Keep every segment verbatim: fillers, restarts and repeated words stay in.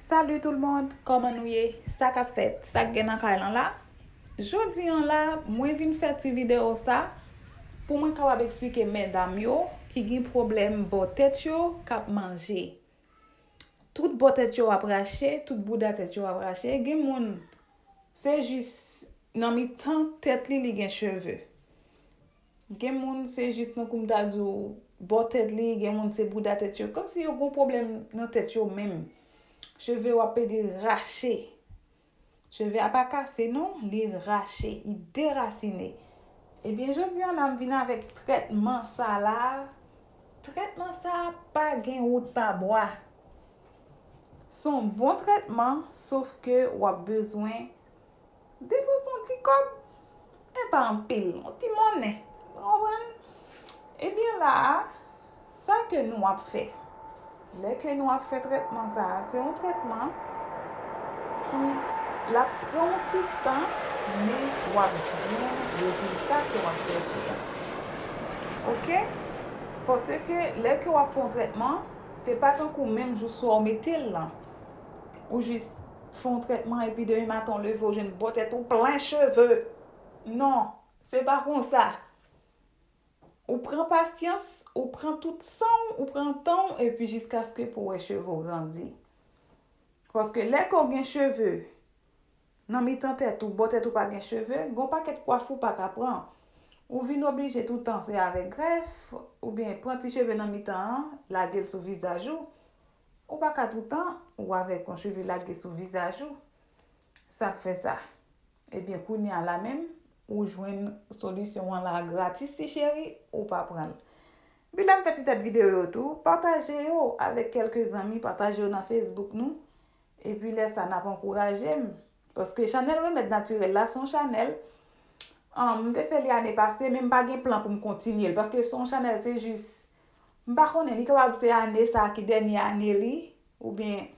Salut tout le monde, kòman nou ye? Sa k ap fèt? Sa k gen nan kay lan la? Jodi an la, mwen vin fè ti videyo sa pou mwen kapab eksplike medam yo ki gen pwoblèm bò tèt yo k ap manje. Tout bò tèt yo ap rache, tout bouda tèt yo ap rache. Gen moun, se jis nan mitan tèt li, li gen cheve. Gen moun, se jis tankou m ta di w, bò tèt li, gen moun, se bouda tèt yo. Kòmsi yo gon pwoblèm nan tèt yo menm. Cheve yo ap pede rache. Cheve a pa kase, non, li rache, li derasine. Ebyen, jodi an la, m vin avèk trètman sa la. Trètman sa a pa gen wout pa bwa. Se yon bon trètman, sof ke w ap bezwen depanse yon ti kòb. E pa anpil, yon ti monnen. Ou konprann? Ebyen la a, sa ke nou ap fè, lè ke nou ap fè trètman sa a, se yon trètman ki l ap pran yon ti tan, men w ap jwenn rezilta ke w ap chèche a. Oke? Paske lè ke w ap fè yon trètman, se pa tankou menm jou swa w mete l lan, ou jis fè yon trètman epi demen maten w leve w jwenn bò tèt ou plen cheve. Non, se pa konsa. Ou pran pasyans, ou pran tout san w, ou pran tan w, epi jiskaske pou w wè cheve w grandi. Paske lè ke w gen cheve nan mitan tèt ou, bò tèt ou pa gen cheve, gon pakèt kwaf ou pa ka pran. Ou vin oblije toutan se avèk grèf, oubyen pran ti cheve nan mitan an, lage l sou vizaj ou. Ou pa ka toutan ou avèk yon cheve lage sou vizaj ou. Sa k fè sa? Ebyen, kounye a la menm, ou jwenn solisyon an la gratis, ti cheri, ou pa pran l. Epi lè m fè ti tèt videyo yo tou, pataje yo avèk kèlke zanmi, pataje yo nan Facebook nou. Epi lè sa, n ap ankouraje m. Paske chanèl Remèd Natirèl la, se yon chanèl, um, m te fè li ane pase, men m pa gen plan pou m kontinye l. Paske se yon chanèl, se jis, m pa konnen, li kapab se ane sa a ki dènye ane li, oubyen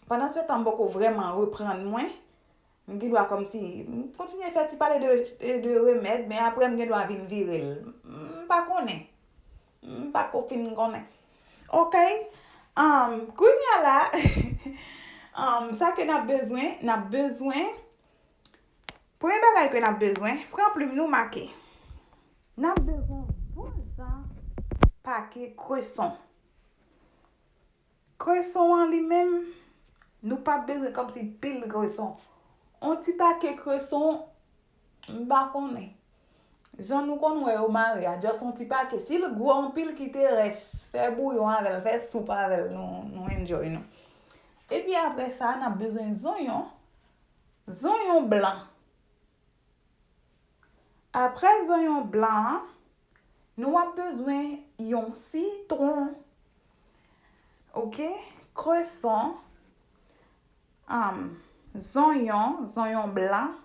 pandan se tan, m poko vrèman reprann mwen. M gen dwa kòmsi, m kontinye fè ti pale de, de, de remèd, men apre m gen dwa vin vire l. M pa konnen. M pa ko fin konnen. Oke? Um, kounye a la, um, sa ke n ap bezwen, n ap bezwen, premye bagay ke n ap bezwen, pran plim nou make. N ap bezwen bon jan pake kreson. Kreson an li menm, nou pa bezwen kòmsi pil kreson. On ti pake kreson, m pa konnen. Jan nou konn wè yo mare a, just on ti pake. Si l gwo anpil, kite rès. Fè bouyon avè l, fè soup avè l, nou, nou enjoy nou. Epi apre sa, n ap bezwen zonyon. Zonyon blan. Apre zonyon blan an, nou ap bezwen yon sitwon. Oke? Kreson, um, zonyon, zonyon blan.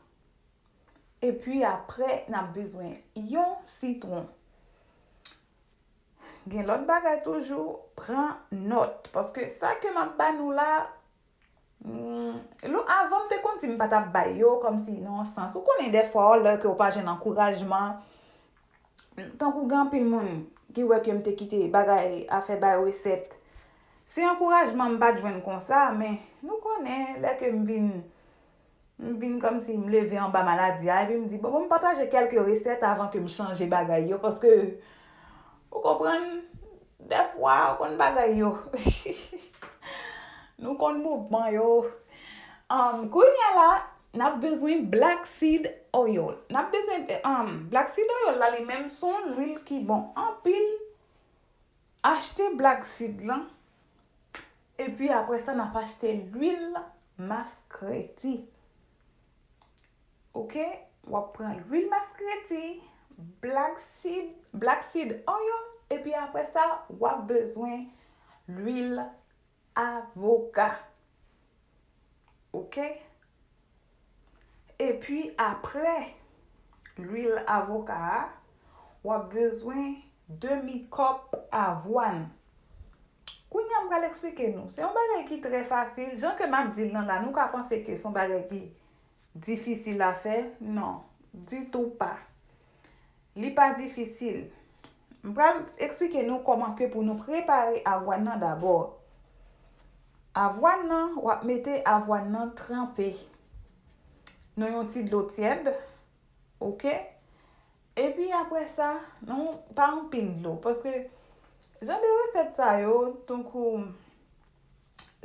Epi apre, n ap bezwen yon sitwon. Gen lòt bagay toujou, pran nòt. Paske sa ke m ap ba nou la, hmm, lou, avan m te konn di m pa t ap bay yo, kòmsi nan yon sans. Ou konnen dèfwa, lè ke w pa jwenn ankourajman, tankou gen anpil moun ki wè ke m te kite bagay, afè bay resèt. Se ankourajman m pa t jwenn konsa, men nou konnen, lè ke m vin M vin kòmsi m leve anba maladi a, epi m di, bon, bon, m pataje kèlke resèt avan ke m chanje bagay yo, paske, ou konprann, dèfwa, ou konn bagay yo. Nou konn mouvman yo. Um, kounye a la, n ap bezwen black seed oil. N ap bezwen, um, black seed oil la, li menm, se yon lwil ki bon anpil. Achte black seed lan, epi apre sa, n ap achte lwil maskreti. Oke? W ap pran lwil maskreti, black seed, black seed oil, epi apre sa, w ap bezwen lwil avoka. Oke? Epi apre lwil avoka a, w ap bezwen demi kòp avwàn. Kounye a m pral eksplike nou. Se yon bagay ki trè fasil. Jan ke m ap di l lan la, nou ka panse ke se yon bagay ki difisil a fè. Non, ditou pa. Li pa difisil. M pral eksplike nou kòman ke pou nou prepare avwàn nan dabò. Avwàn nan, w ap mete avwàn nan tranpe nan yon ti dlo tyèd, oke? Epi apre sa, non, pa anpil dlo, paske jan de resèt sa yo, tankou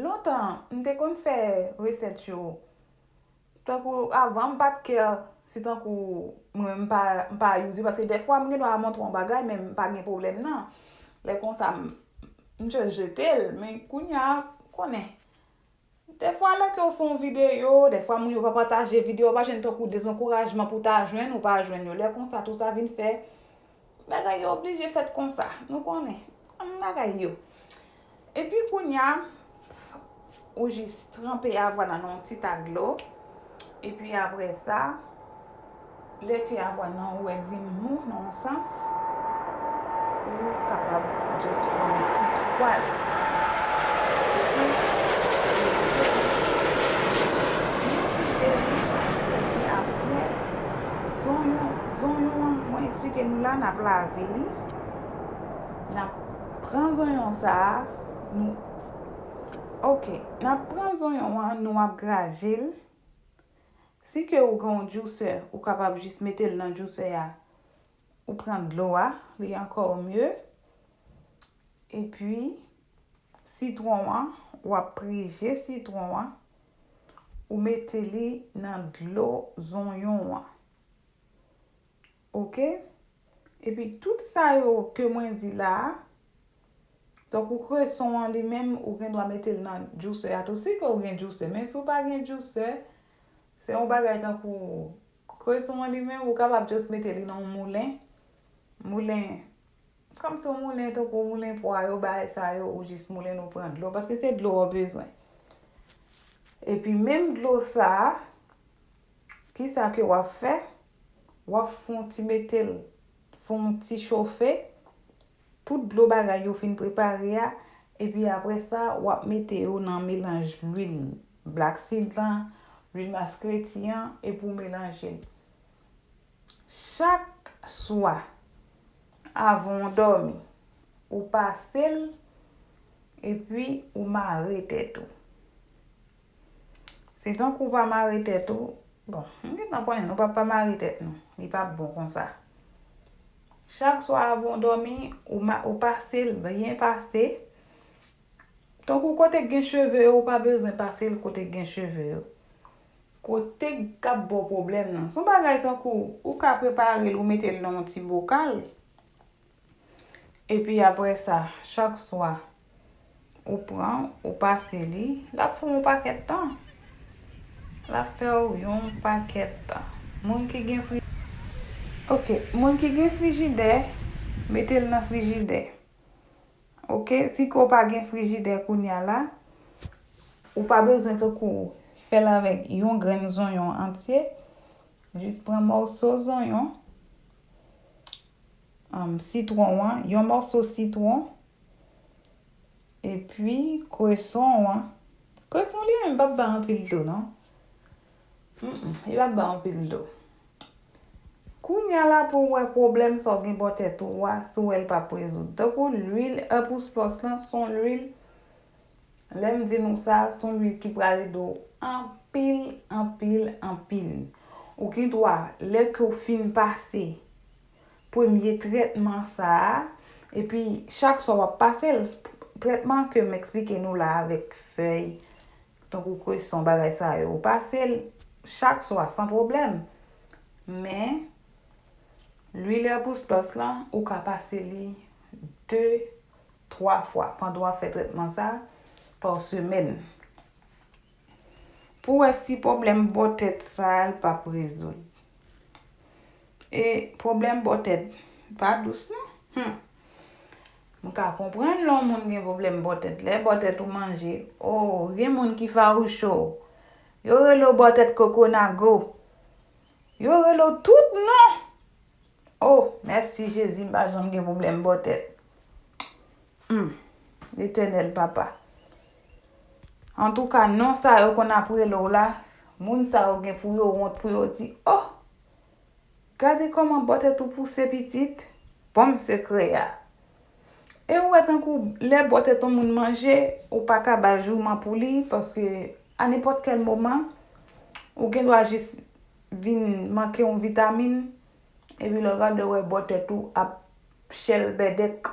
lontan, m te konn fè resèt yo. Tankou avan, m pa t care si tankou mwen, m pa, m pa use yo, paske dèfwa m gen dwa montre yon bagay, men m pa gen pwoblèm nan. Lè konsa, m, m just jete l, men kounye a, konnen. Dèfwa, lè ke w fè yon videyo, dèfwa moun yo pa pataje videyo, pa jwenn tankou dezankourajman pou ta jwenn, ou pa jwenn yo. Lè konsa, tou sa vin fè bagay yo oblije fèt konsa. Nou konnen. Ann bagay yo. Epi kounye a, ou jis tranpe avwàn nan nan yon ti tak dlo. Epi apre sa, lè ke avwàn nan ou wè l vin mou nan yon sans, ou kapab just pran yon ti twal. Epi, epi apre, zonyon, zonyon an, mwen eksplike nou la, n ap lave li. N ap pran zonyon sa a, nou, oke, n ap pran zonyon an, nou ap graje l. Si ke ou gen yon juicer, ou kapab jis mete l nan juicer a. Ou pran dlo a, li ankò mye. Epi, sitwon an, w ap prije sitwon an. Ou mete li nan dlo zonyon an. Oke? Epi tout sa yo ke mwen di la a, tankou kreson an li menm, ou gen dwa mete l nan juicer a tou. Si ke ou gen juicer, men si w pa gen juicer, se yon bagay tankou kreson an li menm, ou kapab just mete li nan yon moulen. Moulen, kòmsi yon moulen, tankou moulen pwa yo, bagay sa yo, ou jis moulen, ou pran dlo, paske se dlo w bezwen. Epi menm dlo sa a, kisa ke w ap fè? W ap fè yon ti mete l, fè yon ti chofe, tout dlo bagay yo fin prepare a, epi apre sa, w ap mete yo nan melanj lwil black seed lan, lwil maskreti an, epi w melanje l. Chak swa, avan w dòmi, ou pase l, epi ou mare tèt ou. Se tankou w pa mare tèt ou, bon, m gentan konnen nou p ap pa mare tèt nou, li p ap bon konsa. Chak swa avan w dòmi, ou ma-, ou pase l byen pase. Tankou kote k gen cheve yo, ou pa bezwen pase l kote k gen cheve yo. Kote k ap ba w pwoblèm nan. Se yon bagay tankou, ou ka prepare l, ou mete l nan yon ti bokal. Epi apre sa, chak swa, ou pran, ou pase li, l ap fè w yon pakèt tan. L ap fè w yon pakèt tan. Moun ki gen fri-, oke, moun ki gen frijidè, mete l nan frijidè. Oke, si ke w pa gen frijidè kounye a la, ou pa bezwen tankou fè l avèk yon grenn zonyon antye. Jis pran mòso zonyon, um, sitwon an, yon mòso sitwon, epi kreson an. Kreson li menm p ap bay anpil dlo, non. Mm, mm, li p ap bay anpil dlo. Kounye a la pou w wè pwoblèm sa w gen bò tèt ou a, si w wè l p ap rezoud. Tankou lwil Epousplòs lan, se yon lwil, lè m di nou sa, se yon lwil ki pral ede w anpil, anpil, anpil. Ou gen dwa, lè ke w fin pase premye trètman sa a, epi chak swa w ap pase l, trètman ke m eksplike nou la avèk fèy, tankou kreson, bagay sa yo, ou pase l chak swa san pwoblèm. Men, lwil Epousplòs lan, ou ka pase li de, twa fwa pandan w ap fè trètman sa pa semèn. Pou wè si pwoblèm bò tèt sa a, l p ap rezoud. E pwoblèm bò tèt pa dous non. Hmm. M ka konprann lè yon moun gen pwoblèm bò tèt. Lè bò tèt ou manje, oh, gen moun ki fawoucho. Yo rele w bò tèt kokonago. Yo rele w tout non. Oh, mèsi Jezi, m pa janm gen pwoblèm bò tèt. Hmm, Letènèl Papa. Antouka, non sa yo konn ap rele w la, moun sa yo gen pou yo wont, pou yo di, oh, gade kòman bò tèt ou pouse pitit, ban m sekrè a. E ou wè tankou lè bòtèt yon moun manje, ou pa ka ba jouman pou li, paske a nenpòt kèl moman, ou gen dwa jis vin manke yon vitamin, epi lè w gade w wè bòtèt ou ap chèlbèdèk,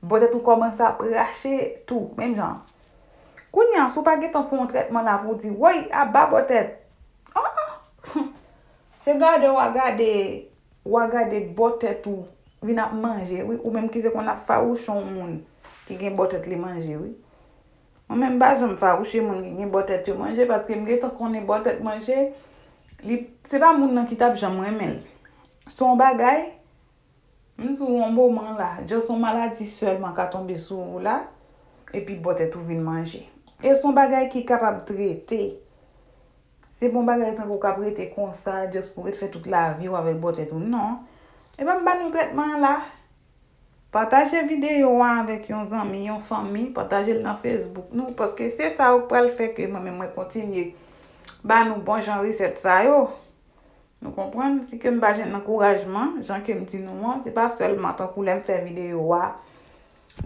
bòtèt ou kòmanse ap rache tou, menm jan. Kounye a, si w pa gentan fè yon trètman la pou w di, woy, aba bòtèt. Ah, ah. Se gade w a gade, w a gade bòtèt ou vin ap manje, wi, ou menm ki te konn ap fawouche yon moun ki gen bòtèt li manje, wi. Mwen menm m pa janm fawouche moun ki gen bòtèt yo manje, paske m gentan konnen bòtèt manje, li, se pa moun nan ki t ap janm renmen l. Se yon bagay, m di w yon moman la, just yon maladi sèlman ka tonbe sou ou la, epi bòtèt ou vin manje. E se yon bagay ki kapab trete. Se pa yon bagay tankou w k ap rete konsa, just pou w ret fè tout lavi w avèk bòtèt ou, non. E pa m ba nou trètman an la. Pataje videyo a avèk yon zanmi, yon fanmi, pataje l nan Facebook nou, paske se sa yo k pral fè ke mwen menm mwen kontinye ba nou bon jan resèt sa yo. Nou konprann? Si ke m pa jwenn ankourajman, jan ke m di nou an, se pa sèlman tankou lè m fè videyo a.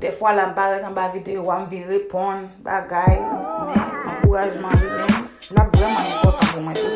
Dèfwa la, m parèt anba videyo a, m vin reponn bagay, men ankourajman li menm, l ap vrèman enpòtan pou mwen tou.